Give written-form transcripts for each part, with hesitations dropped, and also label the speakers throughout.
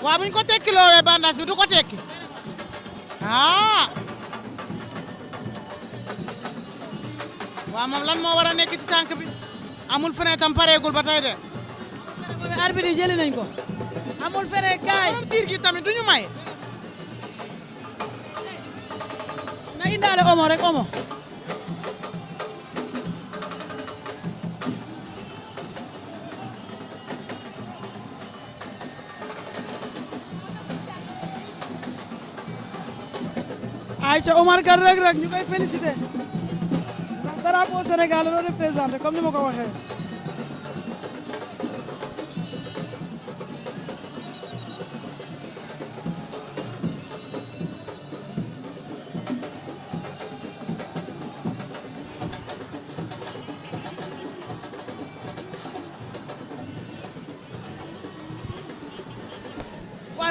Speaker 1: waaw buñ ko tekkiloowee bandage bi du ko tekki ah waaw moom lan moo war a nekk ci tànk bi amul frein tam pareegul ba tey de.
Speaker 2: arbitre yi jëli nañ ko amul frein gaay
Speaker 1: moom tiir gi tamit duñu may.
Speaker 2: na indaale omo rek omo. Aïcha Omar Kane Reug Reug ñu koy félicité ndax drapeau Sénégal la doon représenté comme ni ma ko waxee.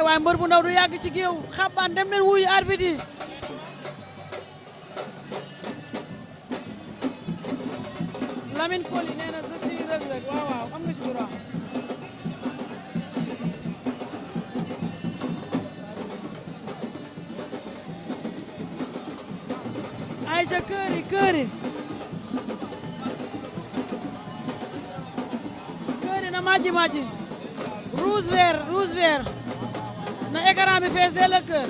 Speaker 2: waay mbër bu ndaw du yàgg ci géew xabaan dem leen wuyu arbitre yi. Lamine Coly nee na je suis Reug Reug waaw am nga ci droit. Aïcha këri këri na maji rouge vert na écran bi fees dès le cœur.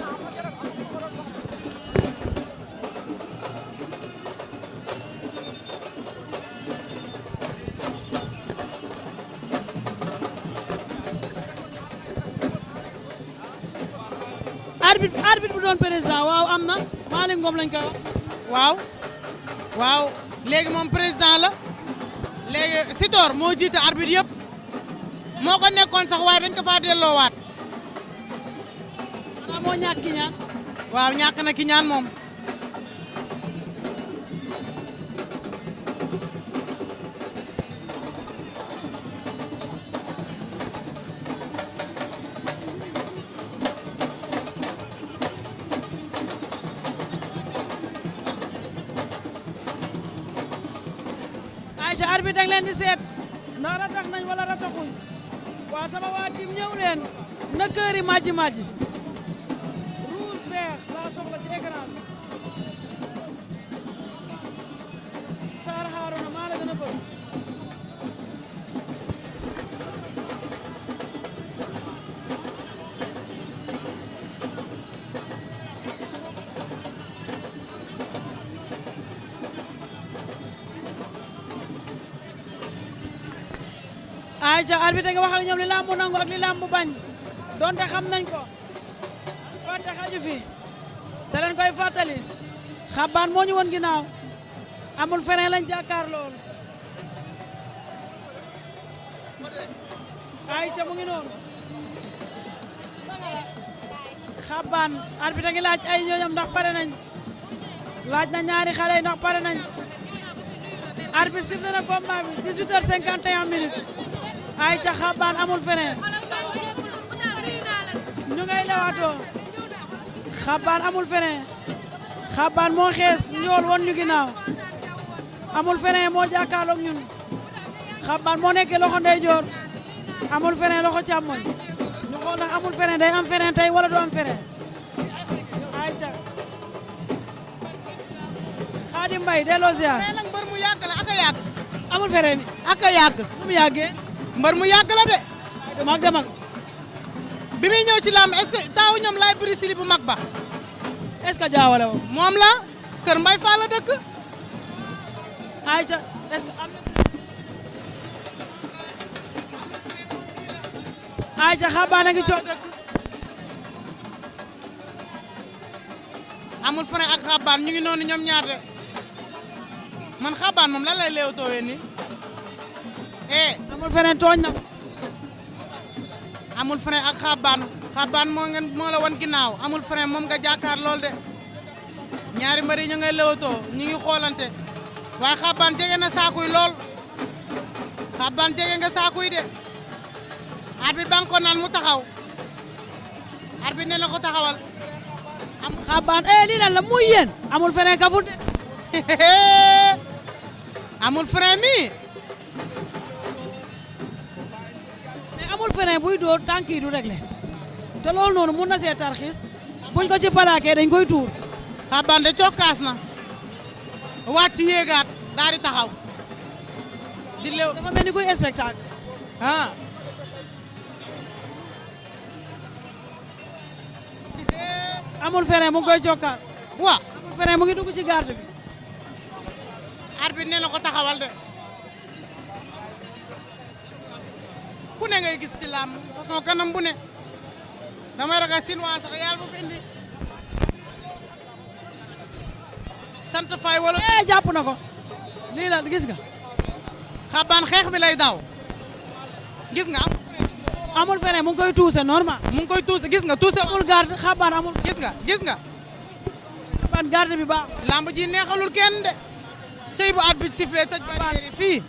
Speaker 2: arbitre bu doon président waaw am na Malick Ngom lañ koy wax.
Speaker 1: waaw léegi moom président la léegi Sitor moo jiite arbitre yëpp moo ko nekkoon sax waaye dañ ko faa delloowaat.
Speaker 2: xanaa moo ñàkk ki ñaan.
Speaker 1: waaw ñàkk na ki ñaan moom.
Speaker 2: Aïcha arbitre dang leen di seet ndax ratax nañ wala rataxuñ waa sama waa tim ñëw leen na këri majji rouge vert laa soxla ci écran bi Sarr Harouna maa la gën a bëgg. Aïcha arbitre nga wax ak ñoom li lambu nangu ak li lambu bañ donte xam nañ ko fàtte xaju fi da leen koy fàttali xabaan moo ñu woon ginnaaw amul frein lañ jàkkaar lool Aïcha mu ngi noonu xabaan arbitre ngi laaj ay ñooñam ndax pare nañ laaj na ñaari xale yi ndax pare nañ arbitre sifflé na combat bi 18h51 minutes Aïcha xabaan amul frein ñu ngay lewaatoo xabaan amul frein xabaan moo xees ñool woon ñu ginnaaw amul frein moo jàkkaarloog ñun xabaan moo nekkee loxo ndeyjoor amul frein loxo càmmoñ ñu xool ndax amul frein day am frein tey wala du am frein Aïcha Khadim Mbaye delloo ziar
Speaker 1: nag mbër mu yàgg la ak a yàgg
Speaker 2: amul frein mi
Speaker 1: ak a yàgg
Speaker 2: nu mu yàggee
Speaker 1: mbër mu yàgg la de
Speaker 2: demal
Speaker 1: bi muy ñëw ci làmb est-ce que taawu ñoom laay biri sili bu mag ba
Speaker 2: est-ce que jaawale woon
Speaker 1: moom la kër Mbay Fall la dëkk
Speaker 2: Aïcha est-ce que am na Aïcha xabaan a ngi coow
Speaker 1: dëkk amul frein ak xabaan ñu ngi noonu ñoom ñaar de man xabaan moom lan lay leew toowee nii
Speaker 2: amul frein tooñ na
Speaker 1: amul frein ak xabaan moo la wan ginnaaw amul frein moom nga jàkkaar lool de ñaari mbër yi ñu ngay lewatoo ñu ngi xoolante waaye xabaan jege na saakuy lool xabaan jege nga saakuy de arbitre ba nga ko naan mu taxaw arbitre ne na ko taxawal
Speaker 2: xabaan lii lan la muy yéen amul frein kafut de
Speaker 1: amul frein mi
Speaker 2: mais amul frein buy dóor tànk yi du réglé te loolu noonu mun na see tarxiis buñ ko ci plaqué dañ koy tuur.
Speaker 1: xabaan de cokkaas na wàcc yéegaat daal di taxaw di lew
Speaker 2: dafa mel ni kuy spectacle.
Speaker 1: ah
Speaker 2: amul frein mu ngi koy cokkaas.
Speaker 1: wa
Speaker 2: amul frein mu ngi dugg ci garde bi.
Speaker 1: arbitre nee na ko taxawal de ku ne ngay gis ci làmb façon kanam bu ne damay ragal Sinwaa sax yàlla bu fi indi sant fay wala
Speaker 2: jàpp na ko lii la gis nga.
Speaker 1: xabaan xeex bi lay daw gis nga
Speaker 2: amul frein mu ngi koy tuuse normal.
Speaker 1: mu ngi koy tuuse gis nga tuuse
Speaker 2: amul garde xabaan amul.
Speaker 1: gis nga
Speaker 2: xabaan garde bi baax.
Speaker 1: lamb ji neexalul kenn de cey bu arbitre sifflé tëj barrière yi fii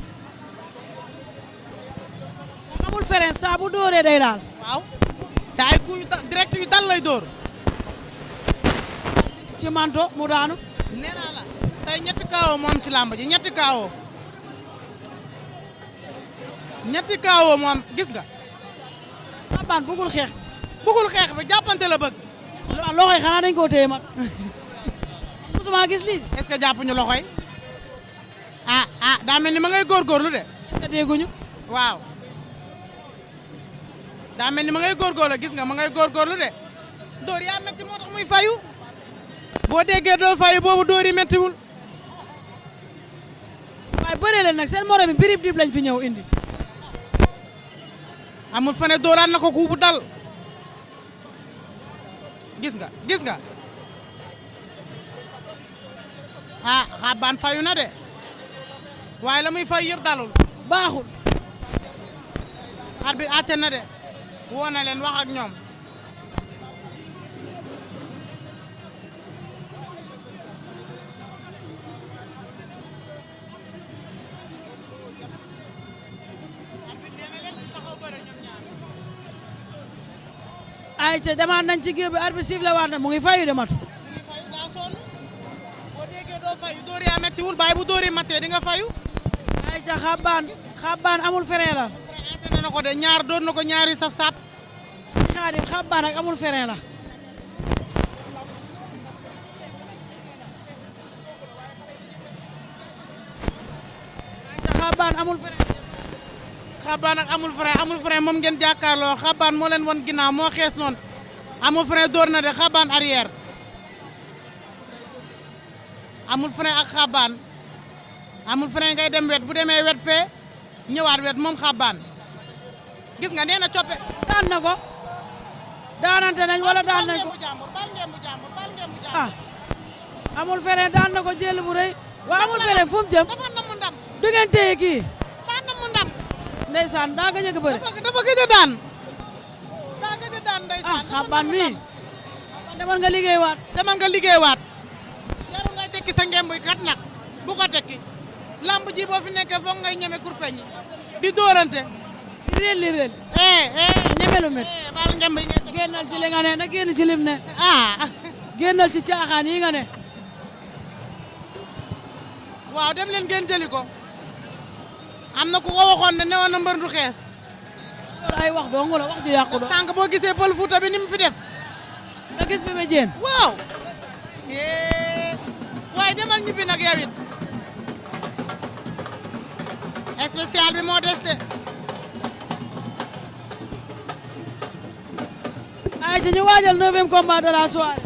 Speaker 2: amul frein saa bu dóoree day daal.
Speaker 1: waaw te ay coup direct yu dal lay dóor
Speaker 2: ci manto mu daanu.
Speaker 1: nee naa la tey ñetti kaawoo moom ci lamb ji ñetti kaawoo moom gis nga
Speaker 2: xabaan bëggul xeex.
Speaker 1: bëggul xeex bi jàppante la bëgg
Speaker 2: waaw loxo yi xanaa dañ koo téye mat musuma gis lii.
Speaker 1: est-ce que jàppuñu loxo yi daa mel ni ma ngay góorgóorlu de
Speaker 2: est-ce que dégguñu.
Speaker 1: waaw daa mel ni ma ngay góorgóorlu gis nga ma ngay góorgóorlu de dóor yaa metti moo tax muy fayu boo déggee doo fayu boobu dóor yi mettiwul
Speaker 2: waaye bëree leen nag seen morom bi birib dib lañ fi ñëw indi.
Speaker 1: amul fane dóoraan na ko ku bu dal gis nga xabaan fayu na de waaye la muy fayu yëpp dalul
Speaker 2: baaxul.
Speaker 1: arbitre àtte na de woo na leen wax ak ñoom
Speaker 2: ay ca demaat nañ ci géew bi arbitre sifflé waat na mu ngi fayu de matu.
Speaker 1: daa sonn boo déggee doo fayu dóor yaa mettiwul bàyyi bu dóor yi mattee di nga fayu
Speaker 2: ay ca xabaan amul frein la.
Speaker 1: na ko de ñaar doon na ko ñaari saf sap
Speaker 2: xaadim xabaan ak amul frein la. ay ca xabaan amul frein.
Speaker 1: xabaan ak amul frein moom ngeen jàkkaarloo xabaan moo leen won ginnaaw moo xees noonu amul frein dóor na de xabaan arrière amul frein ak xabaan amul frein ngay dem wet bu demee wet fee ñëwaat wet moom xabaan gis nga nee na coppe
Speaker 2: daan na ko daanante nañ wala daan nañ ko
Speaker 1: bal ngeen bu jàmbur
Speaker 2: ah amul frein daan na ko jël bu rëy waa amul frein fu mu jëm
Speaker 1: dafa namu ndam
Speaker 2: du ngeen téye kii
Speaker 1: daa namu ndam
Speaker 2: ndeysaan daa gëj a bëre
Speaker 1: dafa gëj a daan ndeysaan
Speaker 2: xabaan mi demal nga liggéeywaat
Speaker 1: yaru ngay tekki sa ngemb kat nag bu ko tekki lamb ji boo fi nekkee foog ngay ñeme kurpeñ di dóorante
Speaker 2: réel ñeme lu met
Speaker 1: bal ngemb yi ngay
Speaker 2: génnal ci li nga ne na génn ci lim ne
Speaker 1: ah
Speaker 2: génnal ci caaxaan yi nga ne
Speaker 1: waaw dem leen ngeen jëli ko am na ku ko waxoon ne newoon na mbër du xees
Speaker 2: loolu ay wax dong la wax ju yàqu do
Speaker 1: sànq boo gisee pël Fuuta bi ni mu fi def
Speaker 2: nga gis Bébé Diène
Speaker 1: waaw waaye demal ñibbi nag yow it spécial bi moo des de
Speaker 2: ay ci ñu waajal 9e combat de la soirée